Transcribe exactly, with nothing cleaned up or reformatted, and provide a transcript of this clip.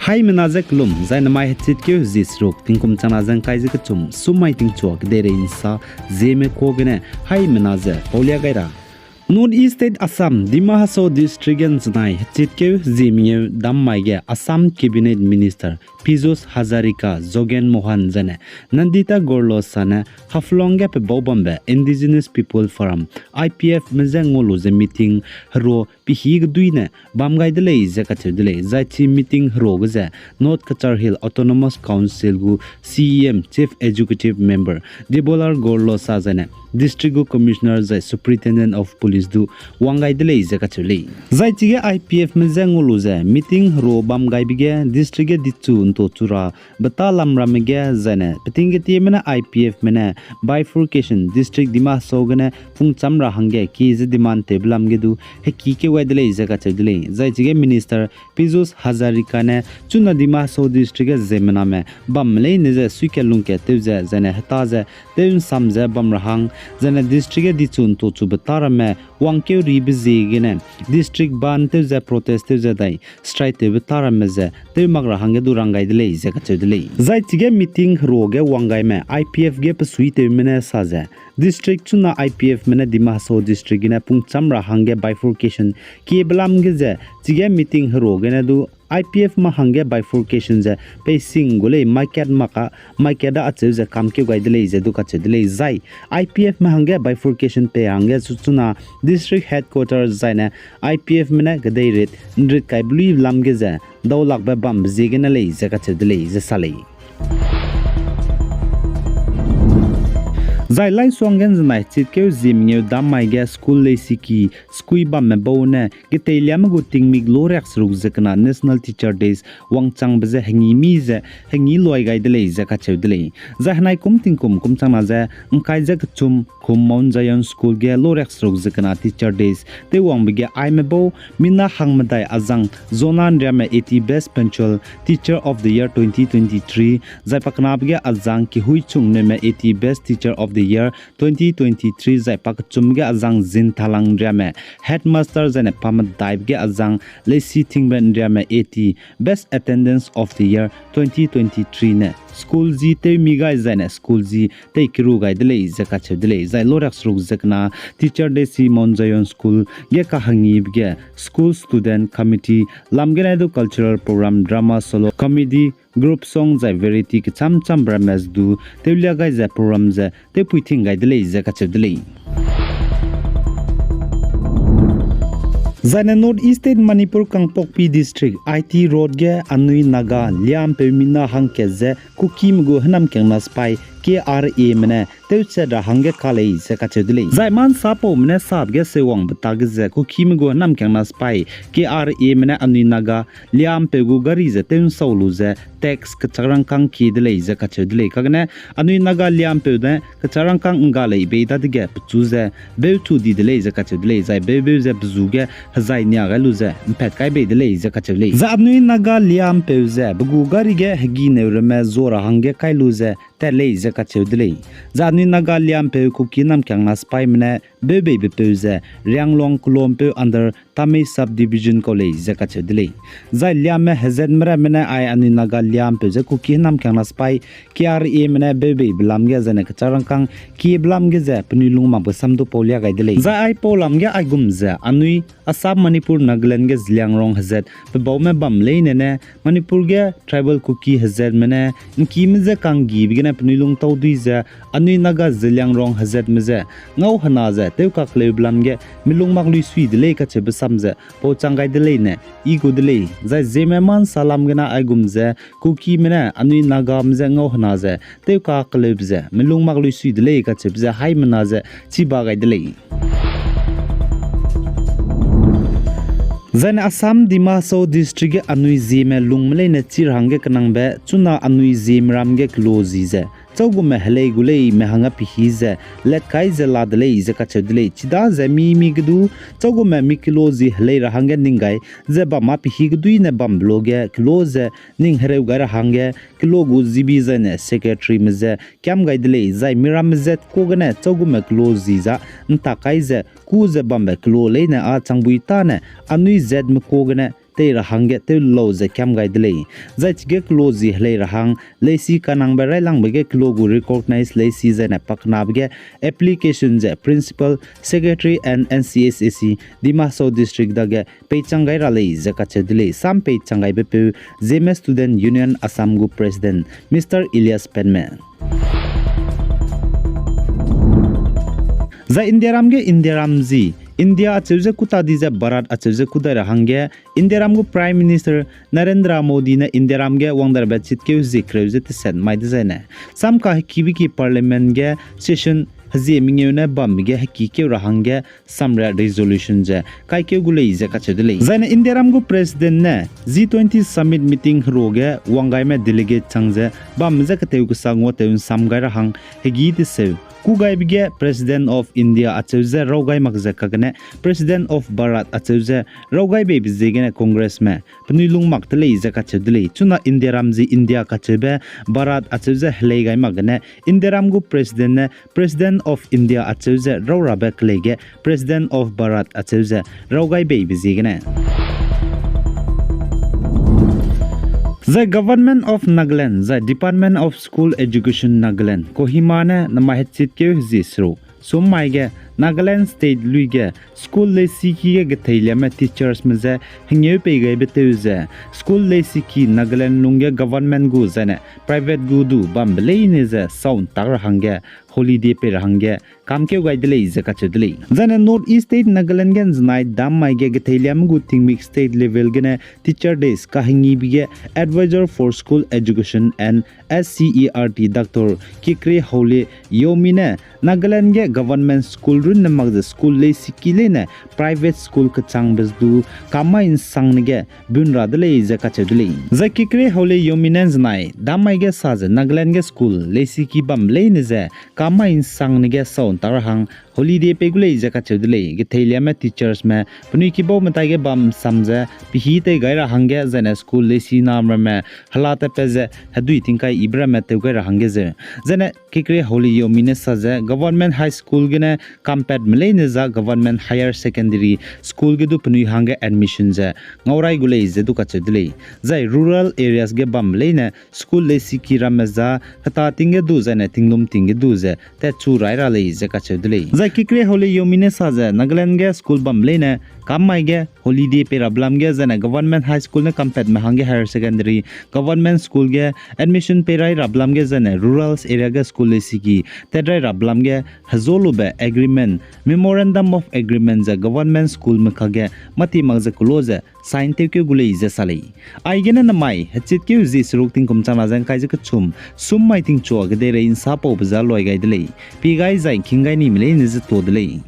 Haimena ze kelum, zai namai hechitkeu hezie seruk, tingkum changna ze ngkai ze kechum, sum mai tingchua kedeirei nsa, Zeme kua gene, haimena ze paulia gai ra. North East State Assam, Dima Hasao District ge nzenai hechitkeu hezie mengeu dam mai ge Assam Cabinet Minister Piyush Hazarika, Jogen Mohan zene Nandita Gorlosa ne Haflong ge pebau bambe Indigenous People Forum, I P F me je ngau lu ze meeting herua pehî keduine bam gai de lei ze kacheu de lei. Zai chi meeting herua ge ze North Cachar Hill Autonomous Council gu C E M, Chief Executive Member Debolal Gorlosa zene district gu Commissioner zai Superintendent of Police du wang gai de lei ze kacheu lei. Zai chige I P F me je ngau lu ze meeting herua bam gaibe ge district ge dichu ntochu ra beta lam ramme ge zaine peting ketieme ne I P F me ne bifurcation district Dima Hasao gene pungcham ra hangge kie ze demand tewbe lam ge du hekî keu gai de lei ze kacheu de lei. Zai chige Minister Piyush Hazarika ne chuna Dima Hasao district ge ziemmename bamme leine ze suikat lungkat tew ze zaine heta ze tew nsam ze bam ra hang, zaine district ge dichu ntochu beta ramme wangkeu ribe ziegene district bandh tew ze protest tew ze dai strike tewbe ta ramme ze tew mak ra hangge du rang gai de lei ze kacheu de lei. Zai chige meeting herua ge wang gaime I P F ge pesuitewme ne sa ze district chuna I P F me ne Dima Hasao district gene pungcham ra hangge bifurcation kiebe lam ge ze chige meeting herua gene du I P F mâ hangge bifurcation ze peising gu lei, maikat mak a, maikat da acheu ze kam keu gai de lei ze du kacheu de lei. Zai I P F mâ hangge bifurcation pei hangge su chuna district headquarter zaine I P F me ne kedeirit nrit kaibe luibe lam ge ze daulakbe bambe ziegene lei ze kacheu de lei ze sa lei. Zai laisuang ge nzenai chitkeu zie mengeu dam mai ge school leisiki skui bamme bau ne geteiliame gu tingmik loriak seruk ze kena National Teacher Days wangchangbe ze hengi mi ze hengi luai gai de lei ze kacheu de lei. Zai henai kum tingkum kum changna ze ngkai ze kechum kum Mount Zion School ge loriak seruk ze kena Teacher Days tewwangbe ge aime bau mina hangmedai azang Zona Nriame eighty Best Punctual Teacher of the Year twenty twenty-three, zai pakenabe ge azang Kihui Chungneume eighty Best Teacher of the Year twenty twenty-three, zai pakechumbe ge azang Zinthalang Nriame Headmaster zaine pamedaibe ge azang Leisi Thingbe Nriame eighty Best Attendance of the Year twenty twenty-three ne school ji tewmi gai zaine school ji tei keru gai de lei ze kacheu de lei. Zai loriak seruk ze kena Teacher Days Mount Zion School ge kahangibe ge school student committee lam gene du cultural program, drama, solo, comedy, group song zai variety kecham cham ramme du tewlia gai ze program ze tewpui ting gai de lei ze kacheu de lei. Zaine North East State Manipur Kangpokpi District I T Road ge anui Naga liampeu mina hangkat ze Kukime gu hênamkiangna sipai K R A me ne tewchat ra hangge ka lei ze kacheu de lei. Zai ma nsapaume ne sabe ge seuwangbe tak ge ze Kukime gu hênamkiangna sipai K R A me ne anui Naga liampeu gu gari ze tew nsau lu ze tax kechak rangkâng kie de lei ze kacheu de lei. Kagene anui Naga liampeu ne kechak rangkâng ngga lei bei dadege pechu ze beuchu di de lei ze kacheu de lei. Zai beubeu ze pezu ge hezai nia gai lu ze mpat kai bei de lei ze kacheu lei. Zai anui Naga liampeu ze pe gu gari ge hegi neu ramme zua ra hangge kai lu ze tat lei ze kacheu de lei. Zai anui Naga liampeu Kuki hênamkiangna sipaime ne beubeibe peu ze Rianglong Keluampeu under Tamei Subdivision kau lei ze kacheu de lei. Zai liamme hezatme ramme ne ai anui Naga liampeu ze Kuki hênamkiangna sipai K R A me ne beubeibe lam ge zaine kechak rangkâng kiebe lam ge ze penui lung makbe sam du pau lia gai de lei. Zai aipau lam ge aigum ze anui Assam, Manipur, Nagaland ge Zeliangrong hezat pe baume bam leine ne Manipur ge tribal Kuki hezatme ne ngkime je kanggibe gene penui lung tau dui ze anui Naga Zeliangrong hezatme je ngau hena ze tewkakleube lam ge milung mak lui sui de lei kacheube sam ze pau chang gai de leine i gu de lei. Zai Zeme ma nsa lam gene aigum ze Kukime ne anui Nagame je ngau hena ze tewkakleube ze milung mak lui sui de lei kacheube ze haimena ze chiba gai de lei. Zaine Assam Dima Hasao District ge anui Zeme lungme leine chi ra hangge kenangbe chuna anui Zeme ram ge kelo zi ze châugume helei gu leime hangge pehî ze latkai ze la de lei ze kacheu de lei. Chidaze mi mi ge du châugume mi kelo zi helei ra hangge ning gai ze bam mâ pehî ge duine bambe lo ge kelo ze ning hereu gai ra hangge kelo gu zibi zaine secretaryme je kiam gai de lei. Zai miramme zat kuâ gene châugume kelo zi za ntak kai ze kû ze bambe kelo leine â changbui tâne anui zatme kuâ gene tei ra hangge tew lau ze kiam gai de lei. Zai chige kelo zi helei ra hang, leisi kanangbe railangbe ge kelo gu recognize leisi zaine pakenabe ge application ze Principal Secretary and N C S S C Dima Hasao District dage peichang gai ra lei ze kacheu de lei. Sam peichang gaibepeu Zeme Student Union Assam gu President Mister Ilyas Penme. Zai Indiaram ge Indiaram zi, India acheu ze kuta di ze Bharat acheu ze kudai ra hangge, Indiaram gu Prime Minister Narendra Modi ne Indiaram ge wangdaibe chitkeu hezie kereu ze teset mai dezaine, sam kahekibe ki Parliament ge session hezie mengeu ne bambe ge hekikeu ra hangge samria resolution ze kaikeu gu lei ze kacheu de lei. Zaine Indiaram gu President ne G twenty Summit Meeting heruage wanggaime delegate chang ze bam ze ketew kesa nguatew nsam gai ra hang hegi teseu kugaibe ge President of India acheu ze raw gai mak ze kagene President of Bharat acheu ze raw gai beibe ziegene Congressme penui lung mak de lei ze kacheu de lei. Chuna Indiaram zi India kacheube Bharat acheu ze helei gai mak gene Indiaram gu President ne President of India acheu ze raw rabe kelei ge President of Bharat acheu ze raw gai beibe ziegene. Zai Government of Nagaland, zai Department of School Education Nagaland, Kohima ne namai hechitkeu hezie seruk sum mai ge Nagaland State lui ge school leisiki ge getheiliame teachersme ze hengeu pei gaibe tew ze school leisiki Nagaland lungge government gu zaine private gu du bambe leine ze sau ntak ra hangge holiday pei ra hangge kamkeu gai de lei ze kacheu de lei. Zaine North East State Nagaland ge nzenai dam mai ge getheiliame gu tingmik state level gene Teacher Days kahengibe ge Advisor for School Education and S C E R T Doctor Kikre Haole Yomi ne Nagaland ge government school runne mak ze school leisiki leine private school kechangbe du kamai nsangne ge bun ra de lei ze kacheu de lei. Zai Kikre Haole Yomi ne nzenai dam mai ge sa ze Nagaland ge school leisiki bam leine ze kamai nsangne ge sau ntak ra hang holiday pei gu lei ze kacheu de lei. Getheiliame teachersme penui kibau metai ge bam sam ze pehî tei gai ra hangge zaine school leisi namramme hela tatpat ze hedui tingkai ibe ramme tew gai ra hangge zeu. Zaine Kikre Haole Yomi ne sa ze government high school gene kampatme leine za government higher secondary school ge du penui hangge admission ze ngaurai gu lei ze du kacheu de lei. Zai rural areas ge bambe leine school leisiki ramme za heta ting ge du zaine tinglum ting ge du ze tatchu rai ra lei ze kacheu de lei. Zai Kikre Haole Yomi ne sa ze Nagaland ge school bambe leine kamai ge holiday pei rabe lam ge zaine government high school ne kampatme hangge higher secondary government school ge admission pei rai rabe lam ge zaine rurals area ge school leisiki tat rai rabe lam ge hezolube agreement, Memorandum of Agreement ze government schoolme kakge mâti mak ze kelo ze sign tewkeu gu lei ze sa lei. Aigene namai hechitkeu zie seruk tingkum changna ze ngkai ze kechum sum mai tingchua kedeirei nsapaube za loi gai de lei. Pi gai zai king gai nime leine ze tuâ de lei.